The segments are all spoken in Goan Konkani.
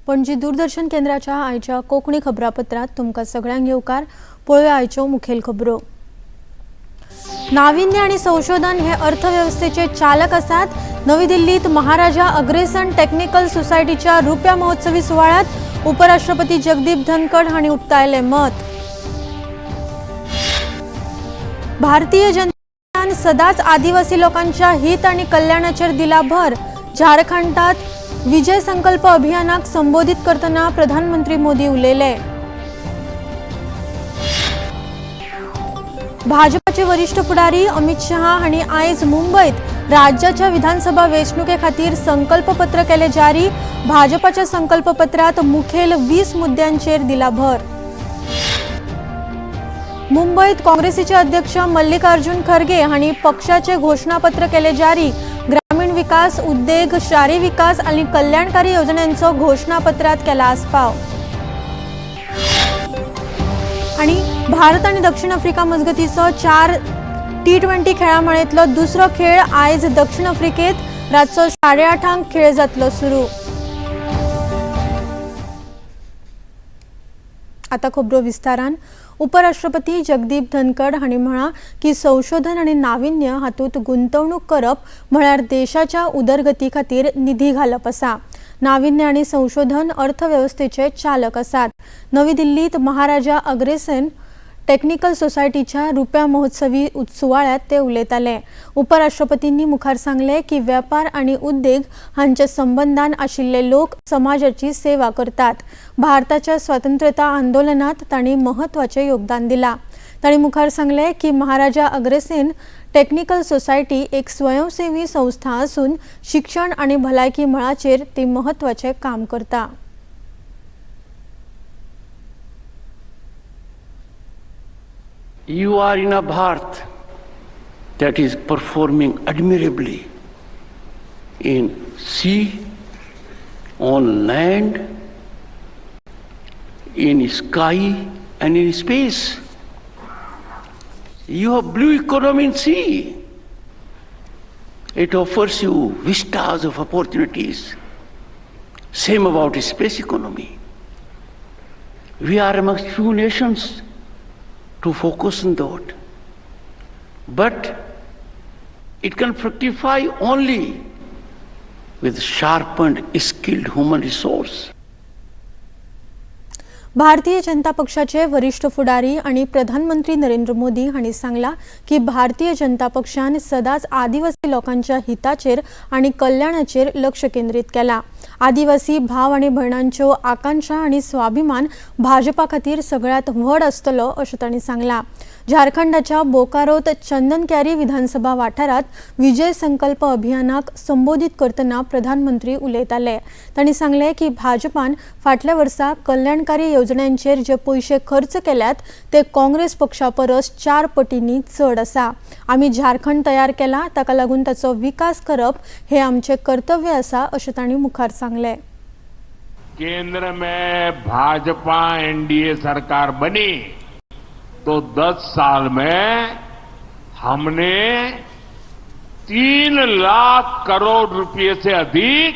पणजी दूरदर्शन केंद्राच्या आयच्या कोंकणी खबरापत्रांत तुमकां सगळ्यांक येवकार. पळोवया आयच्यो मुखेल खबरो. नाविन्य आनी संशोधन हे अर्थवेवस्थेचे चालक आसात. नवी दिल्लीत महाराजा अग्रेसन टेक्निकल सोसायटीच्या रुप्या महोत्सवी सुवाळ्यात उपराष्ट्रपती जगदीप धनखड हांणी उक्तायलें मत. भारतीय जनता सदांच आदिवासी लोकांच्या हित आनी कल्याणाचेर दिला भर. झारखंडात विजय संकल्प अभियानाक संबोधित करतना प्रधानमंत्री मोदी उलयले. भाजपाचे वरिष्ठ फुडारी अमित शहा हांणी आयज मुंबयत राज्याच्या विधानसभा वेंचणुके खातीर संकल्पपत्र केले जारी. भाजपाच्या संकल्पपत्रात मुखेल 20 मुद्द्यांचेर दिला भर. मुंबईत काँग्रेसीचे अध्यक्ष मल्लिकार्जुन खरगे हांणी पक्षाचे घोषणापत्र केले जारी. ग्रामीण विकास, उद्देग, शारी विकास आनी कल्याणकारी योजनांचो घोषणापत्रात केला आस्पाव. आणि भारत आनी दक्षिण आफ्रिका मजगतीचो 4 T20 खेळा माळेंतलो दुसरो खेळ आयज दक्षिण आफ्रिकेत रातचो 8:30 खेळ जातलो सुरू. आता खबरो विस्तारान. उपराष्ट्रपती जगदीप धनखड हांणी म्हळां की संशोधन आनी नाविन्य हातूंत गुंतवणूक करप म्हळ्यार देशाच्या उदरगती खातीर निधी घालप आसा. नाविन्य आनी संशोधन अर्थवेवस्थेचे चालक आसात. नवी दिल्लीत महाराजा अग्रेसन टेक्निकल सोसायटीच्या रुप्या महोत्सवी सुवाळ्यात ते उलयताले. उपराष्ट्रपतींनी मुखार सांगले की वेपार आनी उद्देग हांच्या संबंदान आशिल्ले लोक समाजाची सेवा करतात. भारताच्या स्वतंत्रता आंदोलनात तांणी म्हत्वाचें योगदान दिलां. तांणी मुखार सांगले की महाराजा अग्रेसेन टेक्निकल सोसायटी एक स्वयंसेवी संस्था आसून शिक्षण आनी भलायकी मळाचेर ती म्हत्वाचें काम करता. You are in a Bharat that is performing admirably in sea, on land, in sky and in space. You have blue economy in sea. It offers you vistas of opportunities. Same about space economy. We are amongst few nations to focus on that. But it can fructify only with sharpened, skilled human resource. Bharatiya Janata पक्षाचे वरिष्ठ फुडारी आणि प्रधानमंत्री नरेंद्र मोदी हांणी सांगला की भारतीय जनता पक्षान सदांच आदिवासी लोकांच्या हिताचेर आनी कल्याणाचेर लक्ष केंद्रीत केला. आदिवासी भाव आनी भयणांच्यो आकांक्षा आनी स्वाभिमान भाजपा खातीर सगळ्यांत व्हड आसतलो अशें तांणी सांगलां. झारखंडाच्या बोकारोत चंदनक्यारी विधानसभा वाठारांत विजय संकल्प अभियानाक संबोधित करतना प्रधानमंत्री उलयताले. तांणी सांगलें की भाजपान फाटल्या वर्सा कल्याणकारी येवजण्यांचेर जे पयशे खर्च केल्यात ते काँग्रेस पक्षा परस 4 पटींनी चड आसा. आमी झारखंड तयार केला, ताका लागून ताचो विकास करप हे आमचें कर्तव्य आसा अशें तांणी मुखार सांगलें. केंद्र में भाजपा एनडीए सरकार बनी तो 10 साल में हमने 3 लाख करोड़ रुपए से अधिक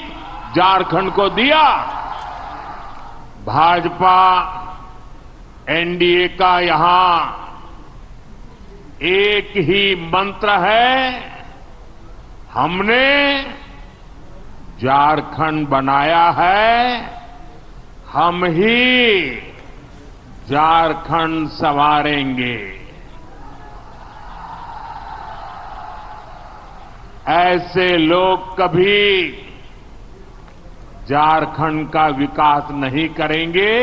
झारखंड को दिया. भाजपा एनडीए का यहां एक ही मंत्र है, हमने झारखंड बनाया है, हम ही झारखंड संवारेंगे. ऐसे लोग कभी झारखंड का विकास नहीं करेंगे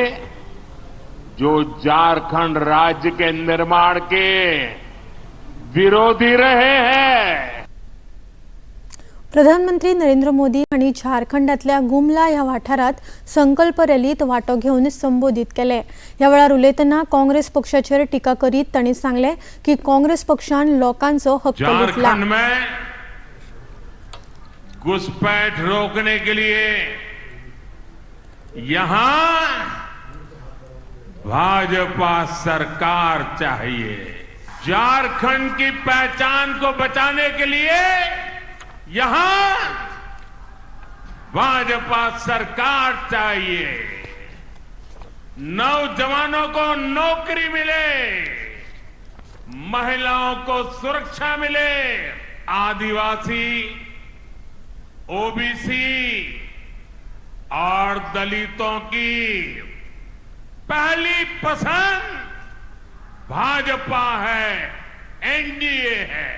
जो झारखंड राज्य के निर्माण के विरोधी रहे हैं. प्रधानमंत्री नरेंद्र मोदी हांणी झारखंडातल्या गुमला ह्या वाठारांत संकल्प रॅलीत वांटो घेवन संबोधित केले. ह्या वेळार उलयतना काँग्रेस पक्षाचेर टिका करीत तांणी सांगलें की काँग्रेस पक्षान लोकांचो हक्क लुटला. झारखंड में घुसपैठ रोकने के लिए यहां भाजपा सरकार चाहिए. झारखंड की पहचान को बचाने के लिए यहां भाजपा सरकार चाहिए। नौजवानों को नौकरी मिले, महिलाओं को सुरक्षा मिले, आदिवासी, ओबीसी और दलितों की पहली पसंद भाजपा है, एनडीए है।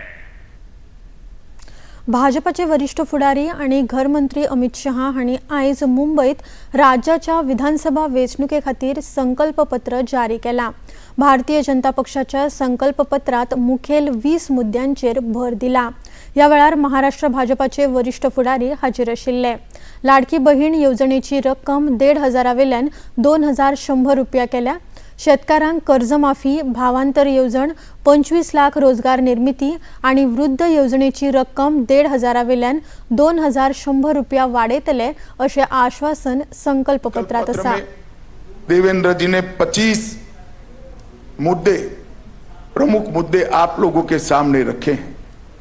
भाजपाचे वरिष्ठ फुडारी आणि घरमंत्री अमित शहा हांणी आयज मुंबयत राज्याच्या विधानसभा वेंचणुके खातीर संकल्पपत्र जारी केलां। भारतीय जनता पक्षाच्या संकल्पपत्रात मुखेल 20 मुद्द्यांचेर भर दिला। ह्या वेळार महाराष्ट्र भाजपाचे वरिष्ठ फुडारी हाजीर आशिल्ले। लाडकी बहीण येवजणेची रक्कम 1,500 वेल्यान 2,100 रुपया केल्या। शेतकारांक कर्जमाफी, भावांतर येवजण, 25 लाख रोजगार निर्मिती आणि वृद्ध येवजणेची रक्कम 1,500 वेल्यान 2,100 रुपया वाडयतले अशें आश्वासन संकल्पपत्रात पत्र आसा। में देवेंद्र जी ने 25 मुद्दे, प्रमुख मुद्दे आप लोगों के सामने रखे हैं।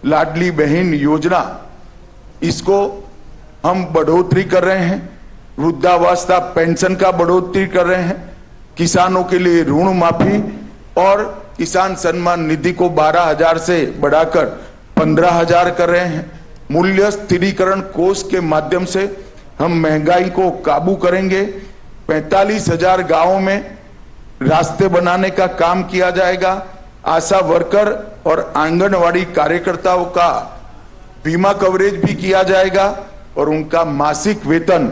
लाडली बहन योजना, इसको हम बढ़ोतरी कर रहे हैं। वृद्धावस्था पेंशन का बढ़ोतरी कर रहे हैं। किसानों के लिए ऋण माफी और किसान सम्मान निधि को 12,000 से बढ़ाकर 15,000 कर रहे हैं। मूल्य स्थिरीकरण कोष के माध्यम से हम महंगाई को काबू करेंगे। 45,000 गांवों में रास्ते बनाने का काम किया जाएगा। आशा वर्कर और आंगनवाड़ी कार्यकर्ताओं का बीमा कवरेज भी किया जाएगा और उनका मासिक वेतन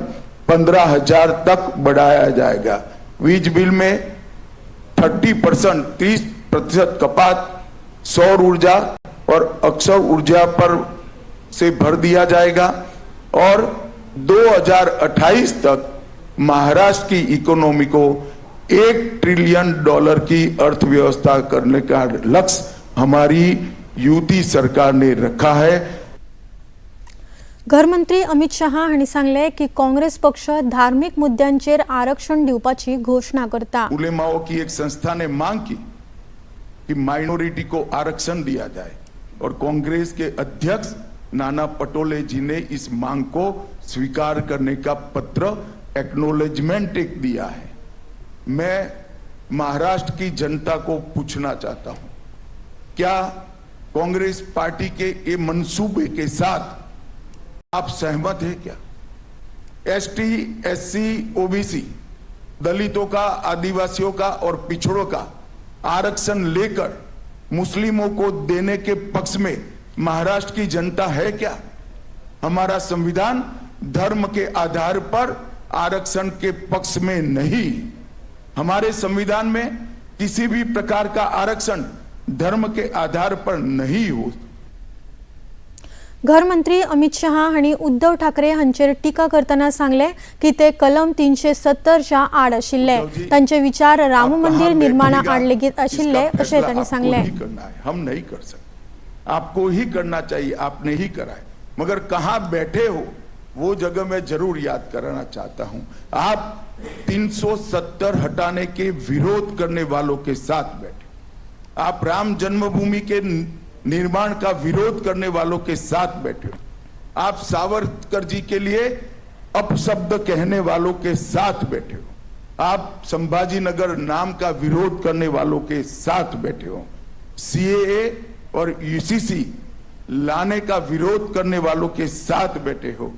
15,000 तक बढ़ाया जाएगा। वीज बिल में 30%, 30% कपात, सौर ऊर्जा और अक्षय ऊर्जा पर से भर दिया जाएगा और 2028 तक महाराष्ट्र की इकोनॉमी को 1 ट्रिलियन डॉलर की अर्थव्यवस्था करने का लक्ष्य हमारी युति सरकार ने रखा है। घरमंत्री अमित शहा हांणी सांगलें की काँग्रेस पक्ष धार्मीक मुद्द्यांचेर आरक्षण दिवपाची घोशणा करता। उलेमाओं की एक संस्था ने मांग की कि माइनॉरिटी को आरक्षण दिया जाए और कांग्रेस के अध्यक्ष नाना पटोले जी ने इस मांग को स्वीकार करने का पत्र, एक्नॉलेजमेंट एक दिया है। मैं महाराष्ट्र की जनता को पूछना चाहता हूं, क्या कांग्रेस पार्टी के ये मंसूबे के साथ आप सहमत हैं क्या? एसटी, एससी, ओबीसी, दलितों का, आदिवासियों का और पिछड़ों का आरक्षण लेकर मुस्लिमों को देने के पक्ष में महाराष्ट्र की जनता है क्या? हमारा संविधान धर्म के आधार पर आरक्षण के पक्ष में नहीं। हमारे संविधान में किसी भी प्रकार का आरक्षण धर्म के आधार पर नहीं हो। घरमंत्री अमित शहा हांणी उद्धव ठाकरे हांचेर टिका करतना सांगलें की ते कलम 370च्या आड आशिल्ले। तांचे विचार राम मंदिर निर्माणा आड लेगीत आशिल्ले अशें तांणी सांगलें। ही करना है, हम नहीं कर सकते। आपको ही करना चाहिए, आपने ही करा है। मगर कहां बैठे हो, वो जगह मैं जरूर याद कराना चाहता हूं। आप 370 हटाने के विरोध करने वालों के साथ बैठे, आप राम जन्मभूमि के निर्माण का विरोध करने वालों के साथ बैठे हो, आप सावरकर जी के लिए अपशब्द कहने वालों के साथ बैठे हो, आप संभाजी नगर नाम का विरोध करने वालों के साथ बैठे हो, सीएए और यूसीसी लाने का विरोध करने वालों के साथ बैठे हो।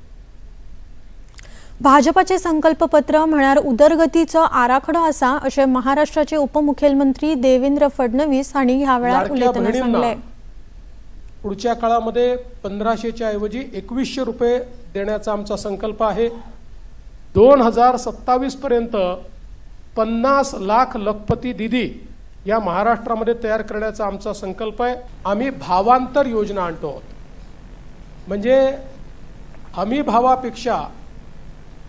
भाजपाचे संकल्पपत्र म्हळ्यार उदरगतीचो आराखडो आसा अशें महाराष्ट्राचे उपमुखेलमंत्री देवेंद्र फडणवीस हांणी ह्या वेळार लाडक्या उलयतना बहिणींना सांगलें। पुढच्या काळामध्ये 1500च्या ऐवजी 2100 रुपये देण्याचा आमचा संकल्प आहे। 2027 पर्यंत 50 लाख लखपती दिदी या महाराष्ट्रामध्ये तयार करण्याचा आमचा संकल्प आहे। आम्ही भावांतर योजना आणतो आहोत, म्हणजे हमी भावापेक्षा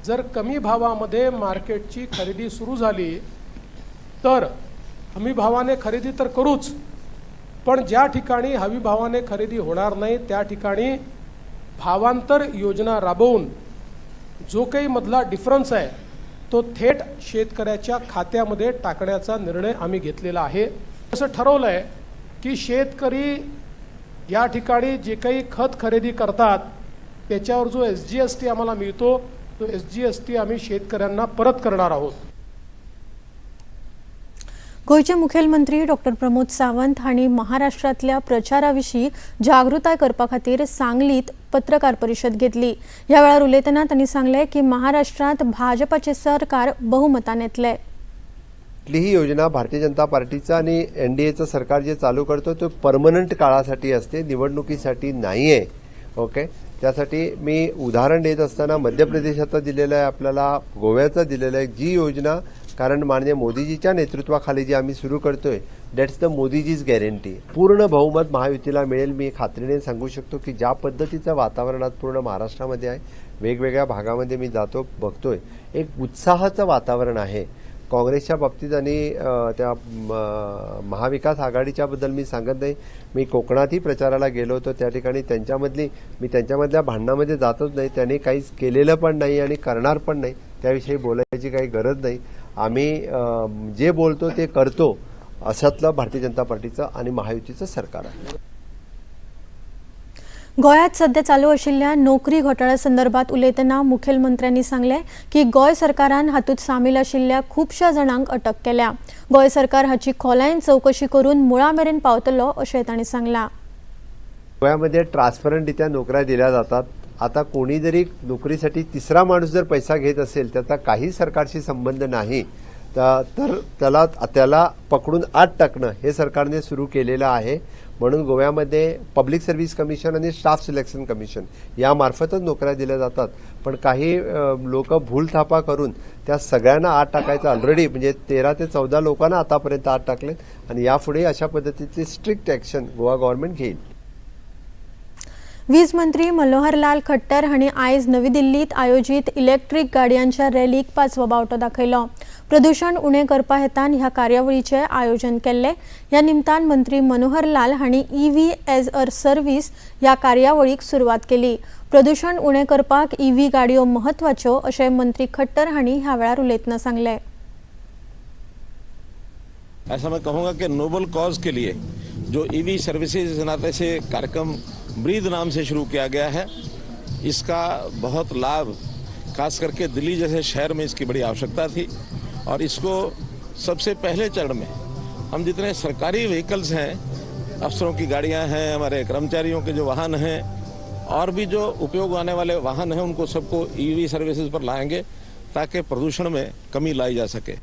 जर कमी भावामध्ये मार्केटची खरेदी सुरू झाली तर हमी भावाने खरेदी तर करूच, पण ज्या ठिकाणी हमी भावाने खरेदी होणार नाही त्या ठिकाणी भावांतर योजना राबवून जो काही मधला डिफरन्स आहे तो थेट शेतकऱ्याच्या खात्यामध्ये टाकण्याचा निर्णय आम्ही घेतलेला आहे। असं ठरवलं आहे की शेतकरी या ठिकाणी जे काही खत खरेदी करतात त्याच्यावर जो SGST आम्हाला मिळतो तो SGST आम्ही शेतकऱ्यांना परत करणार आहोत. गोंयचे मुखेलमंत्री डॉक्टर प्रमोद सावंत हांणी महाराष्ट्रांतल्या प्रचारा विशीं जागृताय करपा खातीर सांगलीत पत्रकार परिशद घेतली. ह्या वेळार उलयतना तांणी सांगलें की महाराष्ट्रांत भाजपाचें सरकार बहुमतान येतलें. कुठलीही योजना भारतीय जनता पार्टीचा आणि एनडीएचं सरकार जे चालू करतो तो परमनंट काळासाठी असते, निवडणुकीसाठी नाही आहे. ओके, त्यासाठी मी उदाहरण देत असताना मध्य प्रदेशाचं दिलेलं आहे, आपल्याला गोव्याचं दिलेलं आहे. जी योजना कारण माननीय मोदीजीच्या नेतृत्वाखाली जी आम्ही सुरू करतोय, that's the मोदीजीज गॅरंटी. पूर्ण बहुमत महायुतीला मिळेल. मी खात्रीने सांगू शकतो की ज्या पद्धतीचं वातावरणात पूर्ण महाराष्ट्रामध्ये आहे, वेगवेगळ्या भागामध्ये मी जातो बघतोय, एक उत्साहाचं वातावरण आहे. काँग्रेसच्या बाबतीत आणि त्या महाविकास आघाडीच्याबद्दल मी सांगत नाही. मी कोकणातही प्रचाराला गेलो होतो, त्या ठिकाणी त्यांच्यामधल्या भांडणामध्ये जातच नाही. त्यांनी काहीच केलेलं पण नाही आणि करणार पण नाही, त्याविषयी बोलायची काही गरज नाही. आम्ही जे बोलतो ते करतो, अशातलं भारतीय जनता पार्टीचं आणि महायुतीचं सरकार आहे. गोंयांत सध्या चालू आशिल्ल्या नोकरी घोटाळ्या संदर्भात उलयतना मुखेलमंत्र्यांनी सांगलें की गोंय सरकारान हातूंत सामील आशिल्ल्या खुबश्या जाणांक अटक केल्या. गोंय सरकार हाची खोलायेन चवकशी करून मुळा मेरेन पावतलो अशें तांणी सांगलां. गोव्यामध्ये ट्रान्सपरंटरित्या नोकऱ्या दिल्या जातात. आता कोणी जरी नोकरीसाठी तिसरा माणूस जर पैसा घेत असेल त्याचा काही सरकारशी संबंध नाही, तर त्याला पकडून आत टाकणं हे सरकारने सुरू केलेलं आहे. म्हणून गोव्यामध्ये पब्लिक सर्व्हिस कमिशन आणि स्टाफ सिलेक्शन कमिशन यामार्फतच नोकऱ्या दिल्या जातात. पण काही लोक भूलथापा करून त्या सगळ्यांना आत टाकायचं ऑलरेडी म्हणजे 13 ते 14 लोकांना आतापर्यंत आत टाकलेत आणि यापुढे अशा पद्धतीची स्ट्रिक्ट ॲक्शन गोवा गव्हर्नमेंट घेईल. वीज मंत्री मनोहरलाल खट्टर हांणी आयज नवी दिल्लीत आयोजीत इलेक्ट्रीक गाडयांच्या रॅलीक पाचवो बावटो दाखयलो. प्रदूषण उणें करपा हेतान ह्या कार्यावळीचें आयोजन केल्लें. ह्या निमतान मंत्री मनोहरलाल हांणी ईव्ही एज अ सर्व्हिस ह्या कार्यावळीक सुरवात केली. प्रदूषण उणें करपाक ईव्ही गाडयो म्हत्वाच्यो अशें मंत्री खट्टर हांणी ह्या वेळार उलयतना सांगलें. ऐसा मैं कहूँगा कि नोबल कॉज के लिए जो ईवी सर्विसेज नाते से कार्यक्रम ब्रीद नाम से शुरू किया गया है, इसका बहुत लाभ खास करके दिल्ली जैसे शहर में इसकी बड़ी आवश्यकता थी. और इसको सबसे पहले चरण में हम जितने सरकारी व्हीकल्स हैं, अफसरों की गाड़ियां हैं, हमारे कर्मचारियों के जो वाहन हैं और भी जो उपयोग आने वाले वाहन हैं, उनको सबको ईवी सर्विसेज पर लाएंगे ताकि प्रदूषण में कमी लाई जा सके.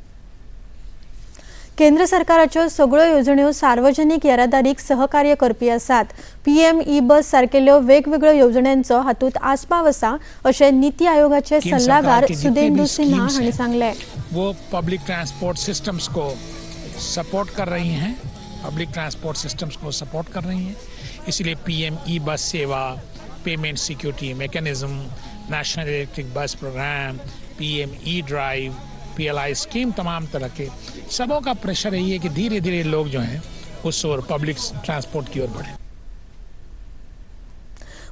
केंद्र सरकाराच्यो सगळ्यो येवजण्यो सार्वजनिक येरादारीक सहकार्य करपी आसात. पीएम ई बस सारकेल्यो वेगवेगळ्यो येवजण्यांचो हातूंत आस्पाव आसा अशें नीती आयोगाचे सल्लागार सुदेंदू सिन्हा हांणी सांगलें. वो पब्लिक ट्रांसपोर्ट सिस्टम्स को सपोर्ट कर रही हैं, पब्लिक ट्रांसपोर्ट सिस्टम्स को सपोर्ट कर रही हैं. इसलिए पीएम ई बस सेवा, payment security mechanism, national electric bus programme, PM e drive, PLI scheme, तमाम तरह के सबों का प्रेशर यही है कि धीरे धीरे लोग जो हैं उस ओर पब्लिक ट्रांसपोर्ट की ओर बढ़े.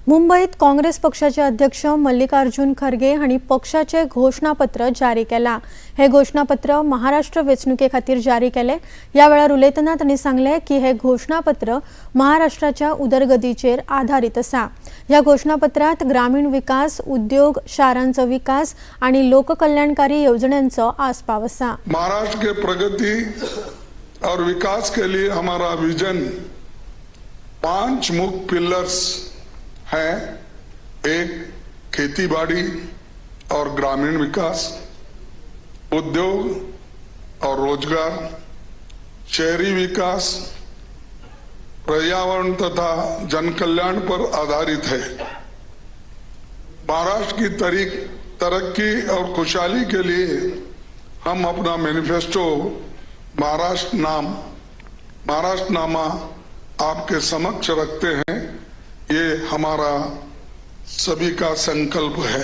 मुंबईत काँग्रेस पक्षाचे अध्यक्ष मल्लिकार्जुन खरगे हांणी पक्षाचे घोशणापत्र जारी केलां. हे घोशणापत्र महाराष्ट्र वेंचणुके खातीर जारी केलें. ह्या वेळार उलयतना तांणी सांगलें की हे घोशणापत्र महाराष्ट्राच्या उदरगतीचेर आधारीत आसा. ह्या घोशणापत्रांत ग्रामीण विकास, उद्योग, शारांचो विकास आनी लोककल्याणकारी येवजण्यांचो आस्पाव आसा. महाराष्ट्र के प्रगति और विकास के लिए हमारा विजन 5 मुख्य पिलर्स हैं. एक, खेती बाड़ी और ग्रामीण विकास, उद्योग और रोजगार, शहरी विकास, पर्यावरण तथा जनकल्याण पर आधारित है. महाराष्ट्र की तरक्की और खुशहाली के लिए हम अपना मैनिफेस्टो महाराष्ट्र नामा आपके समक्ष रखते हैं. ये हमारा सभी का संकल्प है.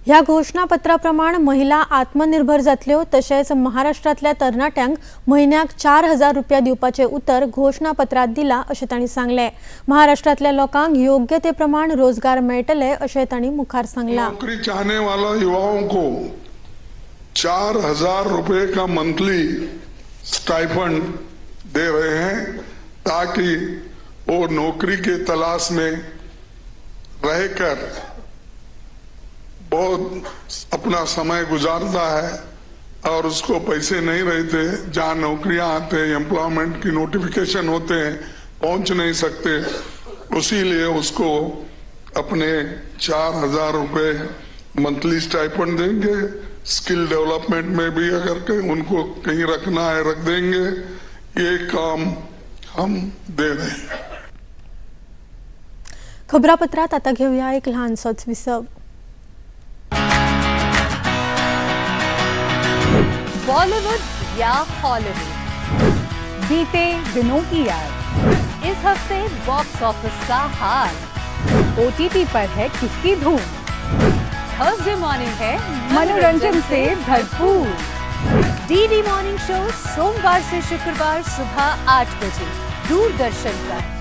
ह्या घोशणापत्राप्रमाण महिला आत्मनिर्भर जातल्यो तशेंच महाराष्ट्रांतल्या तरणाट्यांक म्हयन्याक 4000 रुपया दिवपाचें उतर घोशणापत्रांत दिलां अशें तांणी सांगलें. महाराष्ट्रांतल्या लोकांक योग्य ते प्रमाण रोजगार मेळटले अशें तांणी मुखार सांगलां. नौकरी चाहने वाला युवाओं को 4000 रुपए का मंथली स्टाइफंड दे रहे हैं ताकि वो नौकरी के तलाश में रहकर बहुत अपना समय गुजारता है और उसको पैसे नहीं रहते, जहाँ नौकरियां आते हैं, एम्प्लॉयमेंट की नोटिफिकेशन होते हैं, पहुंच नहीं सकते। उसीलिए उसको अपने 4,000 रुपये मंथली स्टाइपेंड देंगे। स्किल डेवलपमेंट में भी अगर कहीं उनको कहीं रखना है रख देंगे। ये काम हम दे रहे हैं। खबरापत्रात आता घेऊया एक ल्हानसोच विसव। बॉलीवुड या हॉलीवुड, बीते दिनों की याद, इस हफ्ते बॉक्स ऑफिस का हाल, ओटीटी पर है किसकी धूम, थर्सडे मॉर्निंग है मनोरंजन से भरपूर। डीडी मॉर्निंग शो सोमवार से शुक्रवार सुबह 8 बजे दूरदर्शन पर।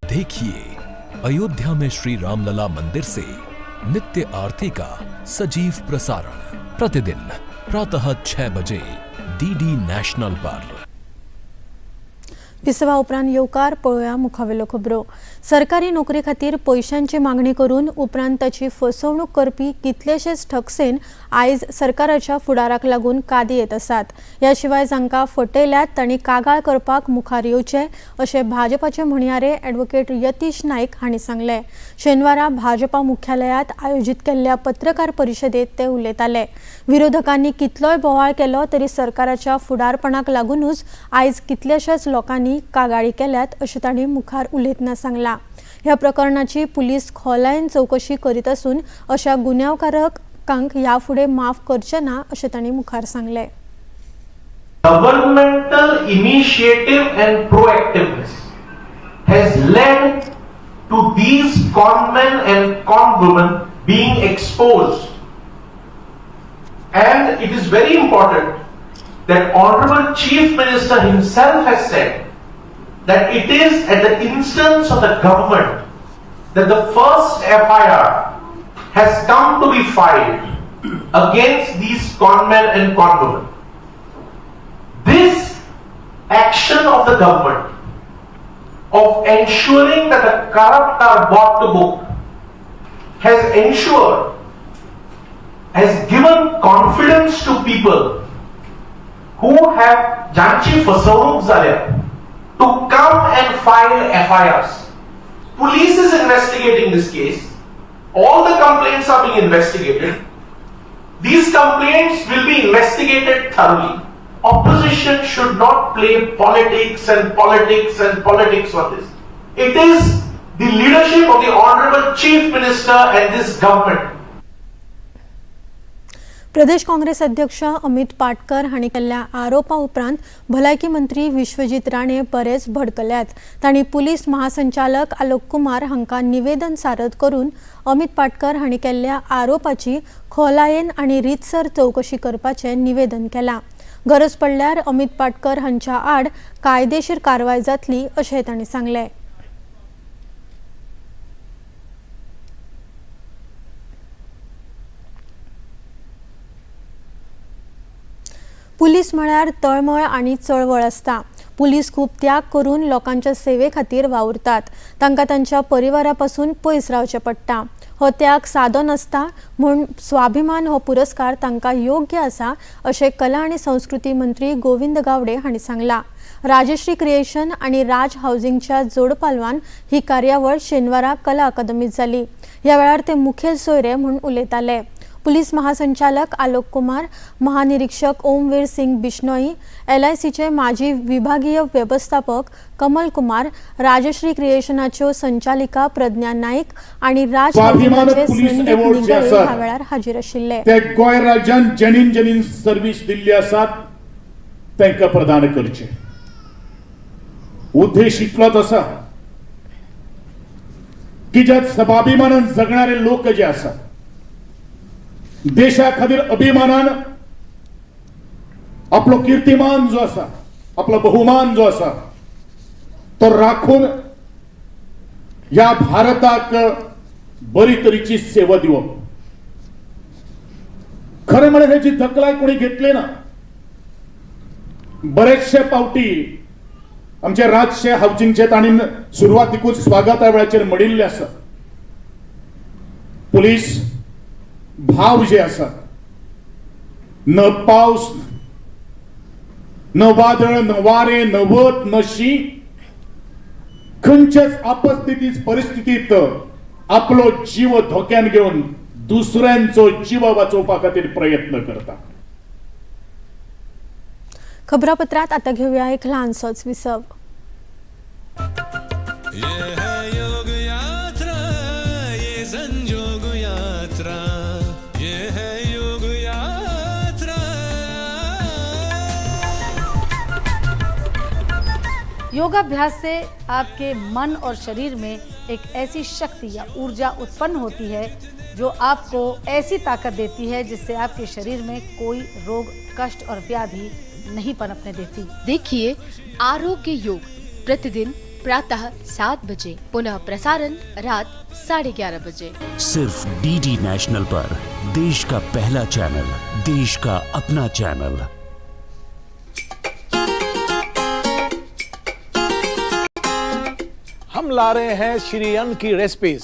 देखिए अयोध्या में श्री रामलला मंदिर से नित्य आरती का सजीव प्रसारण प्रतिदिन प्रातः 6 बजे डीडी नेशनल पर। विसवा उपरांत येवकार। पळोवया मुखावेल्यो खबरो। सरकारी नोकरी खातीर पयशांची मागणी करून उपरांत ताची फसवणूक करपी कितलेशेच ठकसेन आयज सरकाराच्या फुडाराक लागून कादी येत आसात। ह्या शिवाय जांकां फटयल्यात तांणी कागाळ करपाक मुखार येवचे अशें भाजपाचे म्हणयारे ॲडव्होकेट यतीश नायक हांणी सांगलें। शेनवारा भाजपा मुख्यालयात आयोजीत केल्ल्या पत्रकार परिशदेत ते उलयताले। विरोधकांनी कितलोय बोवाळ केलो तरी सरकाराच्या फुडारपणाक लागूनच आयज कितल्याशाच लोकांनी कागाळी केल्यात अशें तांणी मुखार उलयतना सांगलां। ह्या प्रकरणाची पुलीस खोलायेन चवकशी करीत आसून अशा गुन्यांवकारकांक ह्या फुडें माफ करचे ना अशें तांणी मुखार सांगलें। Governmental initiative and proactiveness has led to these conmen and conwomen being exposed. And it is very important that Honorable Chief Minister himself has said that it is at the instance of the government that the first FIR has come to be filed against these conmen and conwomen. This action of the government of ensuring that the corrupt are brought to book has ensured, has given confidence to people who have, ज्यांची फसवणूक झाल्या, to come and file FIRs. Police is investigating this case. All the complaints are being investigated. These complaints will be investigated thoroughly. Opposition should not play politics and politics and politics on this. It is the leadership of the Honorable Chief Minister and this government. Pradesh Congress अध्यक्ष अमित पाटकर हांणी केल्ल्या आरोपा उपरांत भलायकी मंत्री विश्वजीत राणे बरेच भडकल्यात। तांणी पुलीस महासंचालक आलोक कुमार हांकां निवेदन सादर करून अमित पाटकर हांणी केल्ल्या आरोपाची खोलायेन आनी रितसर चवकशी करपाचें निवेदन केलां। गरज पडल्यार अमित पाटकर हांच्या आड कायदेशीर कारवाय जातली अशें तांणी सांगलें। पुलीस म्हळ्यार तळमळ आनी चळवळ आसता। पुलीस खूब त्याग करून लोकांच्या सेवे खातीर वावुरतात। तांकां तांच्या परिवारा पासून पयस रावचें पडटा। हो त्याग सादो नासता म्हूण स्वाभिमान हो पुरस्कार तांकां योग्य आसा अशें कला आनी संस्कृती मंत्री गोविंद गावडे हांणी सांगलां। राजश्री क्रिएशन आनी राज हावजिंगच्या जोडपालवान ही कार्यावळ शेनवारा कला अकादमीत जाली। ह्या वेळार ते मुखेल सोयरे म्हूण उलयताले। पुलीस महासंचालक आलोक कुमार, महानिरीक्षक ओमवीर सिंग बिश्नोई, एलआयसीचे माजी विभागीय व्यवस्थापक कमल कुमार, राजश्री क्रिएशनाच्यो संचालिका प्रज्ञा नाईक आनी राज हावजिंगाचे संदीप निगळे ह्या वेळार हाजीर आशिल्ले। ते गोंय राज्यान जेनीन जेनीन सर्वीस दिल्ली आसात तांकां प्रदान करचे। उद्देश इतलोच आसा, की ज्यात स्वाभिमानान जगणारे लोक जे आसात, देशा खातीर अभिमानान आपलो कीर्तिमान जो आसा, आपलो बहुमान जो आसा तो राखून ह्या भारताक बरी तरेची सेवा दिवप। खरें म्हळ्यार हेची दखलाय कोणी घेतली ना। बरेचशे पावटी आमचे राजशे हावसिंगचे तांणी सुरवातीकूच स्वागता वेळाचेर म्हणिल्लें आसा, पुलीस भाव जे आसा, न पावस न वादळ न वारें न वत न शीं, खंयच्याच आपस्थिती परिस्थितीत आपलो जीव धोक्यान घेवन दुसऱ्यांचो जीव वाचोवपा खातीर प्रयत्न करता। खबरापत्रात आता घेऊया एक ल्हानसोच विसव। ये है योग यात्रा, ये संजोग यात्रा, ये है योग यात्रा। योगाभ्यास से आपके मन और शरीर में एक ऐसी शक्ति या ऊर्जा उत्पन्न होती है जो आपको ऐसी ताकत देती है जिससे आपके शरीर में कोई रोग, कष्ट और व्याधि नहीं पनपने देती। देखिए आरोग्य योग प्रतिदिन प्रातः 7 बजे, पुनः प्रसारण रात 11:30 बजे, सिर्फ डीडी नेशनल पर। देश का पहला चैनल, देश का अपना चैनल। हम ला रहे हैं श्री अन्न की रेसिपीज,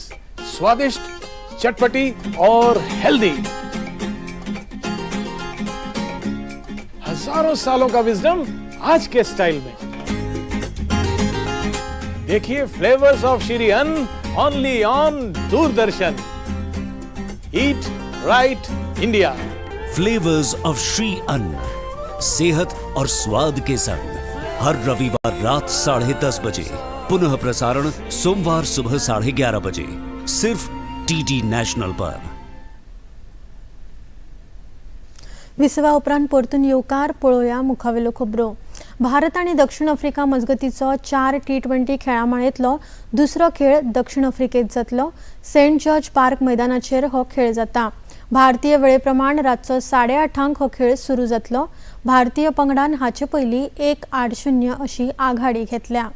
स्वादिष्ट, चटपटी और हेल्दी। हजारों सालों का विजडम आज के स्टाइल में। देखिए flavours of Shri Anna only on Doordarshan. Eat right India. Flavours of Shri Anna, सेहत और स्वाद के संग, हर रविवार रात 10:30 बजे, पुनः प्रसारण सोमवार सुबह 11:30 बजे, सिर्फ डीडी नेशनल पर। विसवा उपरांत परतून येवकार। पळोवया मुखावेल्यो खबरो। भारत आनी दक्षिण आफ्रिका मजगतीचो 4 T20 खेळामाळेंतलो दुसरो खेळ दक्षिण आफ्रिकेत जातलो। सेंट जॉर्ज पार्क मैदानाचेर हो खेळ जाता। भारतीय वेळेप्रमाण रातचो 8:30 हो खेळ सुरू जातलो। भारतीय पंगडान हाचे पयलीं 1-0 अशी आघाडी घेतल्या।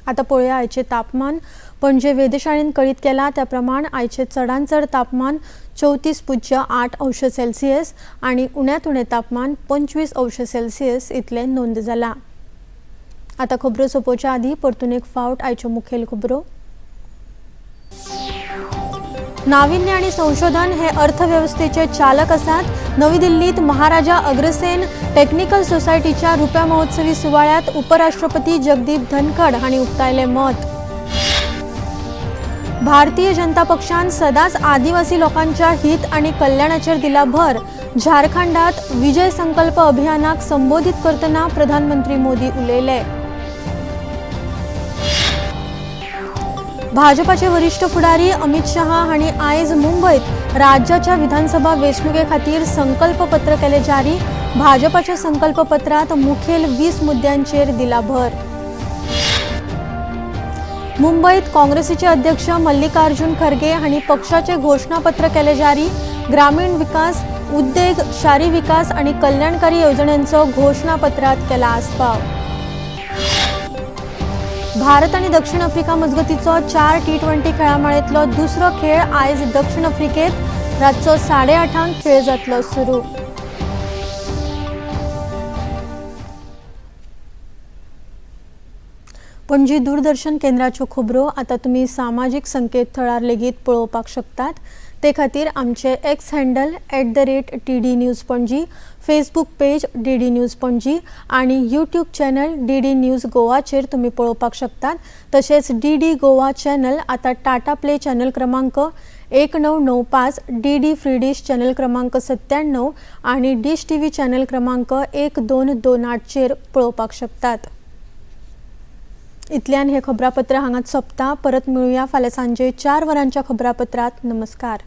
आता पळोवया आयचें तापमान। पणजे वेधशाळेन कळीत केला त्या प्रमाण आयचें चडांत चड तापमान 34.8 अंश सेल्सियस आनी उण्यांत उणें तापमान 25 अंश सेल्सियस इतलें नोंद जाला। आता खबरो सोंपोवच्या आदीं परतून एक फावट आयच्यो मुखेल खबरो। नाविन्य आनी संशोधन हे अर्थवेवस्थेचे चालक आसात। नवी दिल्लीत महाराजा अग्रसेन टेक्निकल सोसायटीच्या रुप्या महोत्सवी सुवाळ्यात उपराष्ट्रपती जगदीप धनखड हांणी उक्तायलें मत। भारतीय जनता पक्षान सदांच आदिवासी लोकांच्या हित आनी कल्याणाचेर दिला भर। झारखंडात विजय संकल्प अभियानाक संबोधित करतना प्रधानमंत्री मोदी उलयले। भाजपाचे वरिष्ठ फुडारी अमित शहा हांणी आयज मुंबयत राज्याच्या विधानसभा वेंचणुके खातीर संकल्पपत्र केले जारी। भाजपाच्या संकल्पपत्रात मुखेल 20 मुद्द्यांचेर दिला भर। मुंबईत काँग्रेसीचे अध्यक्ष मल्लिकार्जुन खरगे हांणी पक्षाचे घोषणापत्र केले जारी। ग्रामीण विकास, उद्देग, शारी विकास आनी कल्याणकारी येवजण्यांचो घोषणापत्रात केला आस्पाव। भारत आनी दक्षिण आफ्रिका मजगतीचो 4 T20 खेळामाळेंतलो दुसरो खेळ आयज दक्षिण आफ्रिकेत रातचो 8:30 खेळ जातलो सुरू। पणजी दूरदर्शन केंद्राच्यो खबरो आतां तुमी सामाजीक संकेतथळार लेगीत पळोवपाक शकतात। ते खातीर आमचे X handle @TD News Panaji, Facebook page DD News Panaji आनी यूट्यूब चॅनल DD news गोवाचेर तुमी पळोवपाक शकतात। तशेंच DD Goa channel आतां टाटा प्ले चॅनल क्रमांक 1995, DD free dish channel क्रमांक 97 आनी डिश TV channel क्रमांक 1228 चेर पळोवपाक शकतात। इतल्यान हे खबरापत्र हांगाच सोंपता। परत मेळुया फाल्यां सांजे 4 वरांच्या खबरापत्रात। नमस्कार।